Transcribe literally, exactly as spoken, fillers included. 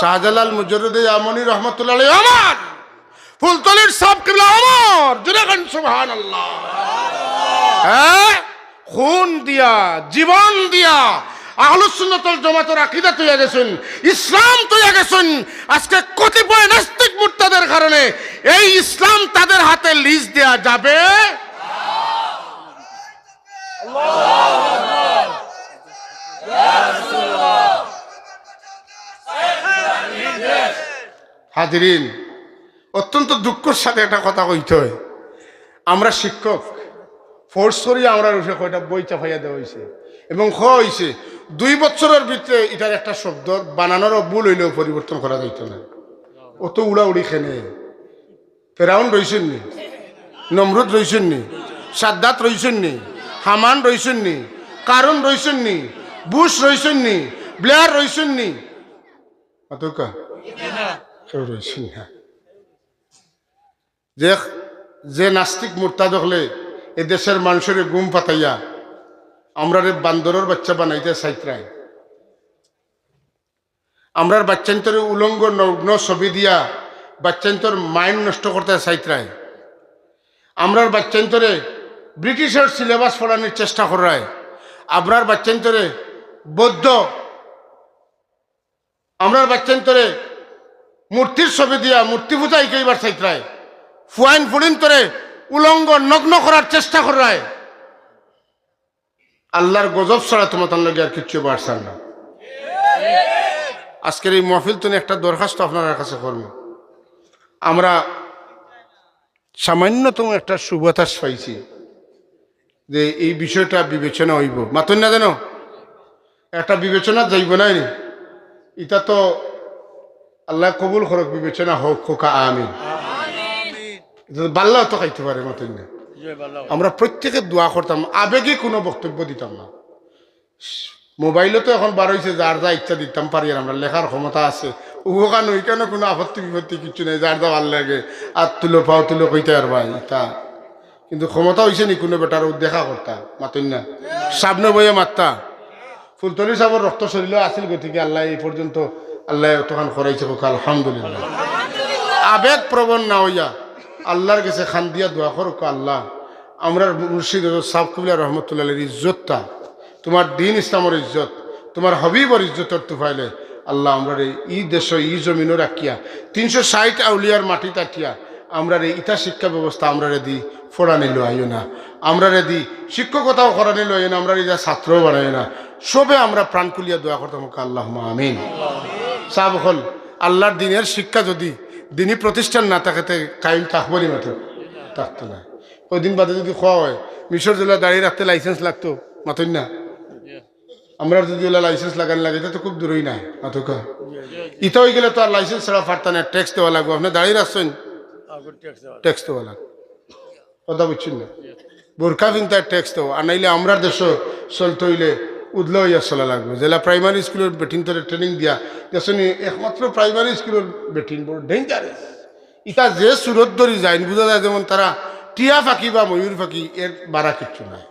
শাহজালাল মুজাররদে ইয়ামনি রহমতুল্লাহ আলাইহি অমর, ফুলতলির সাব কিবলা অমর। জোরে কইন সুবহানাল্লাহ। হ্যাঁ, খুন দিয়া, জীবন দিয়া আহলুস সুন্নাত ওয়াল জামাতর আকিদা থইয়া গেছইন, ইসলাম থইয়া গেছইন। আজকে কতিপয় নাস্তিক মুরতাদের কারণে এই ইসলাম তাদের হাতে লিজ দেয়া যাবে। হাজিরিন, অত্যন্ত দুঃখর সাথে একটা কথা কইতে হয়। আমরা শিক্ষক, ফোর্স করি আমরার উপরে কয়টা বই চাপাইয়া দেওয়া হইছে এবং কওয়া হইছে দুই বছরর ভিতরে ইটার একটা শব্দর বানানরও ভুল হইলেও পরিবর্তন করা যাইতো না। অত উড়াউড়ি কেনে? ফেরাউন রইছইন নি? নমরুদ রইছইন নি? সাদ্দাত রইছইন নি? হামান রইছইন নি? কারুন রইছইন নি? বুশ রইছইন নি? ব্লেয়ার রইছইন নি? মাতউক্কা। কেউ রইছইন না। যে, যে নাস্তিক মুরতাদ অকলে এ দেশর মানষরে ঘুম পাতাইয়া আমরারে বান্দরর বাচ্চা বানাইতে চাইতরায়, আমরার বাচ্চাইন্তরে উলঙ্গ নগ্ন ছবি দিয়া বাচ্চাইন্তর মাইন্ড নষ্ট করতে চাইতরায়, আমরার বাচ্চাইন্তরে ব্রিটিশর সিলেবাস পড়ানির চেষ্টা কররায়, আমরার বাচ্চাইন্তরে বৌদ্ধ, আমরার বাচ্চাইন্তরে মূর্তির ছবি দিয়া মূর্তি পূজা হিকাইবার চাইতরায়, ফুয়াইন ফুড়িন্তরে উলঙ্গ নগ্ন করার চেষ্টা কররায়। আল্লাহর গজব ছাড়া তোমার তার লগে আর কিচ্ছু বাড়ছার না। আজকের এই মাহফিল তুনে একটা দরখাস্ত আপনারার কাছে করমু। আমরা সামান্যতম একটা সুবাতাস পাইছি যে এই বিষয়টা বিবেচনা হইব, মাতইন না যেন একটা বিবেচনা যাইব না নি? ইটা তো আল্লাহ কবুল করুক, বিবেচনা হোক, হোক, আমিন। ইটা তো বাল্লাও তো খাইতে পারে, মাতইন না? আমরা প্রত্যেকে দোয়া করতাম, আবেগী কোনো বক্তব্য দিতাম না। মোবাইলও তো এখন বার হইছে, যার যা ইচ্ছা দিতাম পারি, আর আমরা লেখার ক্ষমতা আছে। ওখানে ওইখানে কোনো আপত্তি বিপত্তি কিচ্ছু নেই, যার যা ভালা লাগে, আর তুলো পাও তুলো কইতে আর ভাই ইতা। কিন্তু ক্ষমতা হইছে নি কোনো বেটার ও দেখা করতা, মাতইন না? সামনে বইয়ে মাততা। ফুলতলি সাবর রক্ত শরীরও আছিল, গতিকে আল্লাহ এই পর্যন্ত আল্লাহ অতখান করাইছে, কউক্কা আলহামদুলিল্লাহ। আবেগ প্রবণ না হইয়া আল্লাহর গেছে খান দিয়া দোয়া করউক্কা, আল্লাহ, আমরার মুর্শিদ হযরত সাব কিবলা রহমতুল্লাহ আলাইহির ইজ্জতটা, তোমার দ্বীন ইসলামর ইজ্জত, তোমার হাবিবর ইজ্জতর তুফাইলে আল্লাহ আমরারে ই দেশো, ই জমিনো রাখিয়া, তিনশো ষাইট আউলিয়ার মাটিত রাখিয়া আমরারে ইতা শিক্ষা ব্যবস্থা আমরারে দি ফড়ানি লওয়াইও না, আমরারে দি শিক্ষকতাও করানি লওয়াইও না, আমরারে ইতা ছাত্রও বানাইও না। সবে আমরা প্রাণ খুলিয়া দোয়া করতাম, কউক্কা আল্লাহুম্মা আমিন। সাব অকল, আল্লাহর দ্বীনের শিক্ষা যদি দ্বীনি প্রতিষ্ঠান না থাকে, তে কায়েম থাকবো নি? মাতইন, থাকতো না। কয়দিন বাদে যদি কওয়া হয়, মিশর যেলা দাড়ি রাখতে লাইসেন্স লাগতো, মাতইন না? আমরার যদি ওলা লাইসেন্স লাগানি লাগে, ইটা তো খুব দূরই নায়, মাতউক্কা। ইতা হই গেলে তো আর লাইসেন্স ছাড়া পারতা না, ট্যাক্স দেওয়া লাগবো। আপনে দাড়ি রাখছইন, ট্যাক্স দেওয়া লাগবো। কথা বুঝছইন না? বোরকা পিনতায় ট্যাক্স দেওয়া, আর নাইলে আমরার দেশো চলতে হইলে উদলা হইয়া চলা লাগবো। যেলা প্রাইমারি স্কুলর বেটিন্তরে ট্রেনিং দিয়া, দেখছইন নি, একমাত্র প্রাইমারি স্কুলর বেটিন বড় ডেঞ্জারাস। ইতা যে সুরত ধরি যাইন, বুঝা যায় যেমন তারা টিয়া পাখি বা ময়ূর পাখি, এর বারা কিচ্ছু নাই।